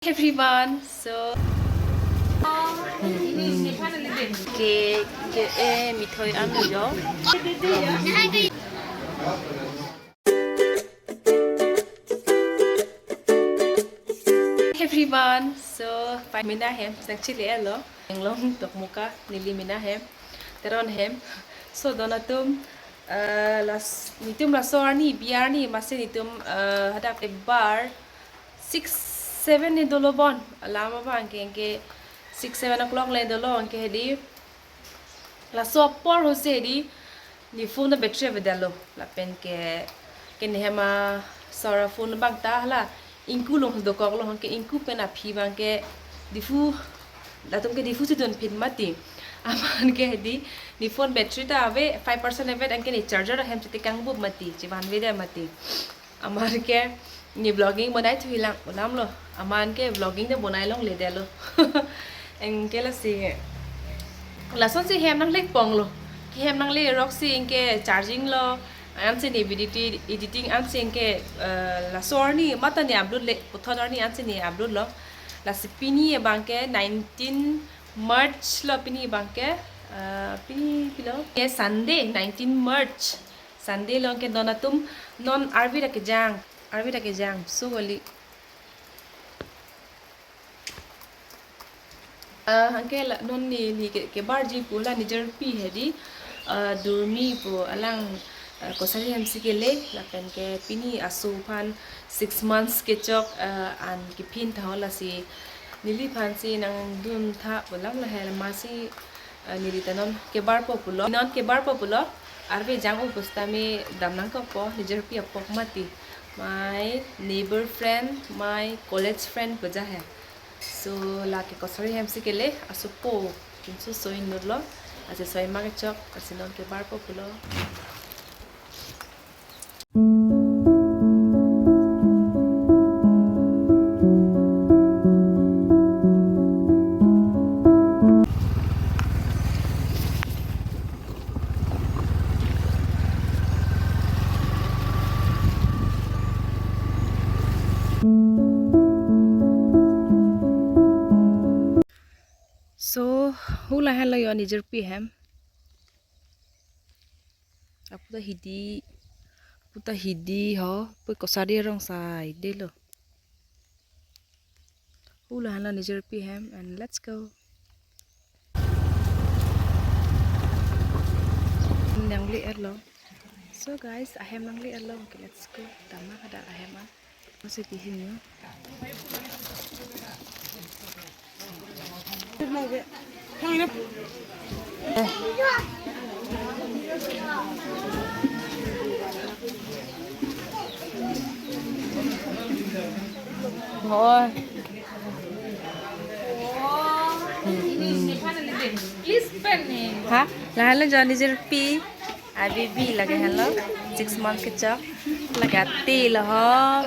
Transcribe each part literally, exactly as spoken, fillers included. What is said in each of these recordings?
Everyone, so ke ke e mithoi an lo jo. Everyone, so pai mena hem sang chile lo. Englong Dokmoka neli mena hem, Teron hem. So don atum, eh, las netum laso arni, bi arni masi netum, eh, hadak ebar six seven ne dolo bon. Alam abang ke, ke six seven o'clock le dolo ke hedi. Laso apor ho si hedi ne phone battery avedetlo. Lapen ke, ke ne hem asor aphone abang ta hala ingku along dokoklo, ke ingku pen aphi abang ke Diphu, latum ke Diphu si dunphin mati. Amat ke hedi ne phone battery ta ave five percent ave, anke ne charger ahem chete kangbup mati, chevanvedet mati. Amat ke ne vlogging bonai thulang unam lo. Amat ke vlogging de bonai longledetlo. Anke lasi lason si hem nangle ponglo. Ke hem nangle rok si anke charging lo. Ansi ne video editing ansi anke, eh, laso arni mata ne upload le, puthot arni ansi ne upload lo. Lasi pini abang ke nineteen March lo, pini abang ke, eh, pini pilo. Ke Sunday, nineteen March. Sunday lo, anke don atum non arvi ta kejang, arvi ta kejang, so kali. Ah, anke la, non ne, ne ke, kebarji pu la nejirpi hedi, ah, Durmi pu alang, ah, Kosari hem si kele, lapen ke pini aso aphan six months kechok, ah, an kephin tha ho, lasi neliphan si nangdun tha pu alam lahei masi, eh, neli ta non kebarpo pulo. Non kebarpo pulo. Arve jang-o pusitame dam nangkokpo, nejirpi apok mati. My neighbor friend, my college friend puja hai. So, lake Kosari hem si kele, asopo. Kinsu soi nurlo, ase soi ma kechok, ase non kebarpo pulo. So, hula helo yo nejirpi hem. Aputa hidi, aputa hidi ho, pu Kosari arong saidelo. Hula helo nejirpi hem, and let's go. Nangle-etlo. So guys, ahem nangle-etlo. Okay, let's go. Tama kada ahem a. Masih kihim yo. Hoi. Ha? Lahelo jo nejirpi. Abi bi lake helo. Six month kechok. Lake ati lo ho.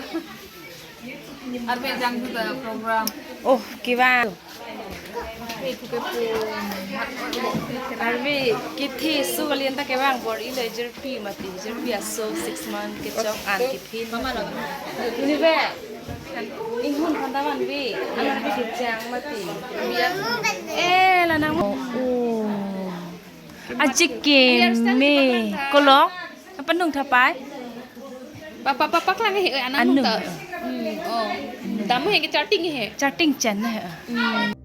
Arve jang tu ta program. Oh, kevang. Arve kethe su kalian ta kevang bor-ilo nejirpi mati. Nejirpi aso six month kechok an kephin. Mama lo. Ini be. Inghun aphan ta vanve. Alang bi kejang mati. Eh, la nang. Oh. Ajik ke me. Kolo. Apa nung thapai? Papa, papa klang he, eh, anang. Anung. Ta. Hmm, oh. Damu he ke charting he. Charting chen he. Hmm.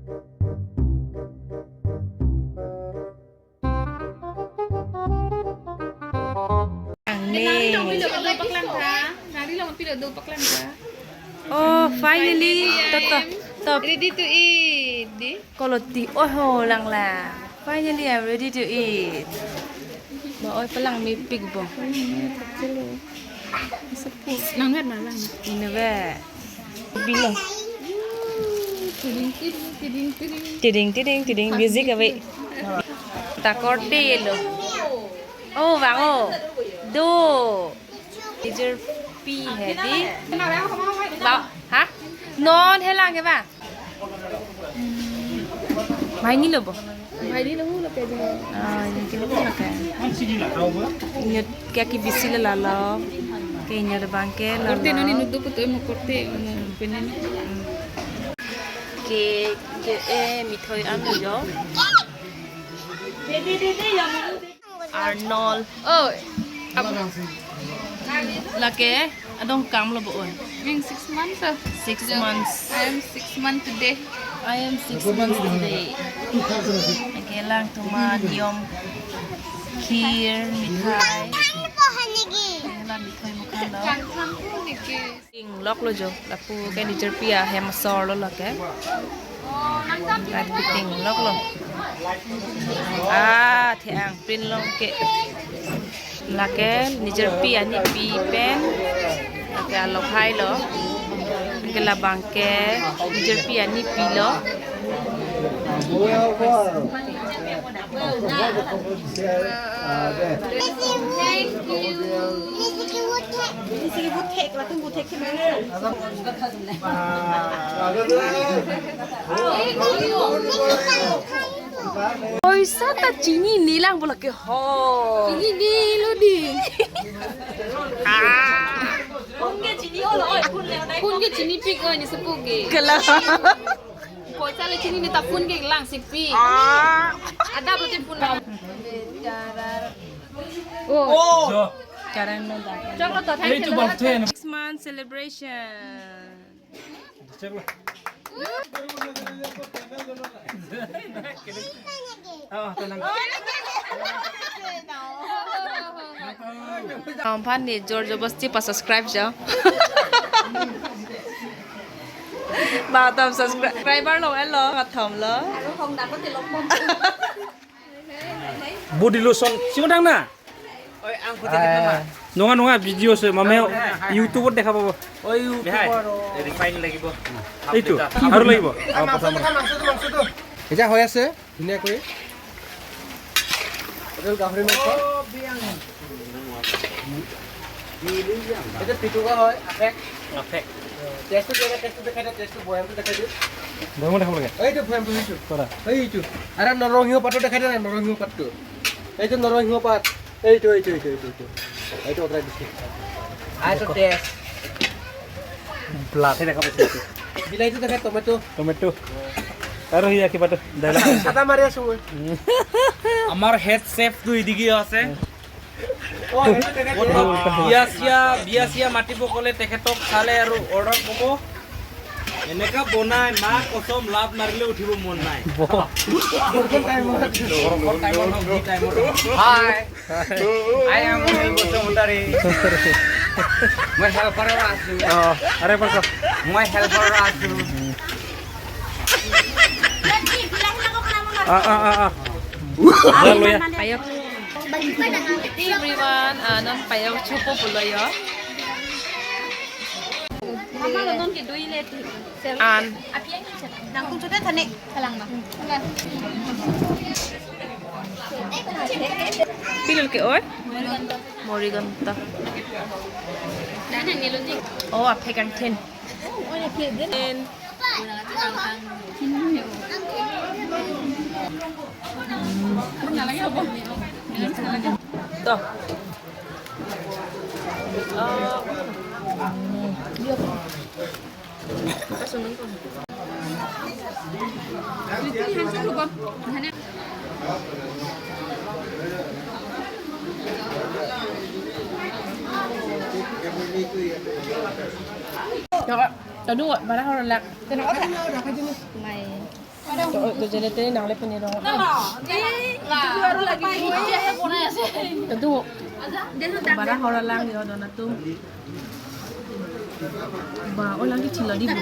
Ang ne. Nang ri long pilo do paklang tha. Nang ri long pilo do paklang tha. Oh, finally. Finally, top, top, top. Ready to eat, di? Koloti, oh ho lang la. Finally, I'm ready to eat. Ba oi palang mepik bo. Nang vet na lang. Ini be. Bilo. Tiding, tiding, tiding, tiding. Tiding, tiding, tiding. Music ave. Ta korte lo. Oh, vang o. Do. Nejirpi hedi. Ba, ha? Non helang ke ba? Mai ni lo bo. Mai ni lo lo ke jeng. Ah, ini ke lo ke. Inut ke ki bisi lo lalo. Ke inut abang ke lalo. Korte non inut do putu mo korte mo penen. Hmm. Cake, cake, eh, mithoi an lo jo. Arnold. Oh, ab- Lake, adong kam lo bo un. Being six months, sir. Six months. I am six months today. I am six months today. Lake lang tuman yom kheer, mithai. Lake lang mithoi mukan lo. Ting lok lo jo, lapu ke nijor pi ahem asor lo lake. Lake ting lok lo. Ah, the-ang print long ke. Lake nijor pi anipi pen. Lake alok hai lo. Lake labang ke nijor pi anipi lo. Poisa ta chini nelang bola ke ho. Chini nelo di. Phone ke chini pi ko ni sepu ke. Kala. Poisa le chini ne ta phone ke lang si pi. Ah. Ada berarti phone. Oh. Jo. Karan lo da. Choklo to, thank you. Six month celebration. Choklo. Oh, tenang. Kamphan ni jor jabasti pa subscribe jo. Ba tam subscriber lo elo, kathom lo. Aro hong dako tilok pom. Body lotion, sing dang na? Oi, ang putih kita mah. Nonga nonga video se mame YouTube-ot দেখা পাব. Oi, YouTube. Refine লাগিব. এইটো আৰু লাগিব। অ, প্ৰথম। মাংসটো, মাংসটো। এতিয়া হৈ আছে ধুনীয়াকৈ। এইটো গাহৰি মাংস। এইটো পিটুকা হয়, আফেক। আফেক। টেষ্টটো দিয়া নাই, টেষ্টটো দেখাই দিয়া, টেষ্টটো বৈয়ামটো দেখাই দিওঁ। বৈয়ামো দেখাব লাগে? এইটো বৈয়ামটো, এইটো। কৰা। এইটো। আৰে নৰসিংহ পাতটো দেখাই দিয়া নাই, নৰসিংহ পাতটো। এইটো নৰসিংহ পাত। এইটো, এইটো, এইটো, এইটো, এইটো। এইটো আঁতৰাই দিছোঁ। এইটো টেষ্ট। ব্লাডহে দেখা পাইছে এইটো। বিলাহীটো দেখাই, টমেটো। টমেটো। আৰু সেয়া কিবা এটা ডাইলগ। আদা মাৰি আছোঁ মই। আমাৰ হেড চেফটো এদিকে আছে। অ, সেইটো তেখেত বিয়া চিয়া, বিয়া চিয়া মাতিব ক'লে তেখেতক চালে আৰু অৰ্ডাৰ ক'ব। এনেকা বনাই, মা কচম, লাত মাৰিলে উঠিব মন নাই। বৰষুণ টাইমত। বৰষুণ টাইমত হওক, যি টাইমত হওক। হাই। আই এম অনিল বসুমতাৰী। মই হেল্পাৰৰ আছোঁ। অ, আৰে, পাৰ কৰ। মই হেল্পাৰৰ আছোঁ। Ah, ah, ah, ah. Payok. Everyone, ah, non payok chopo pulo yo. An. Nangkung sudah thanik. Kalang na. Pilul ke oi? Morigonta. Oh, aphek angthin. Tin. To. Tadung, bara hor lak. Mai. To, to jene tene nangle pini dong. Tadung. Bara hor lang yo don atum. Ba, o lang ke chila di bo.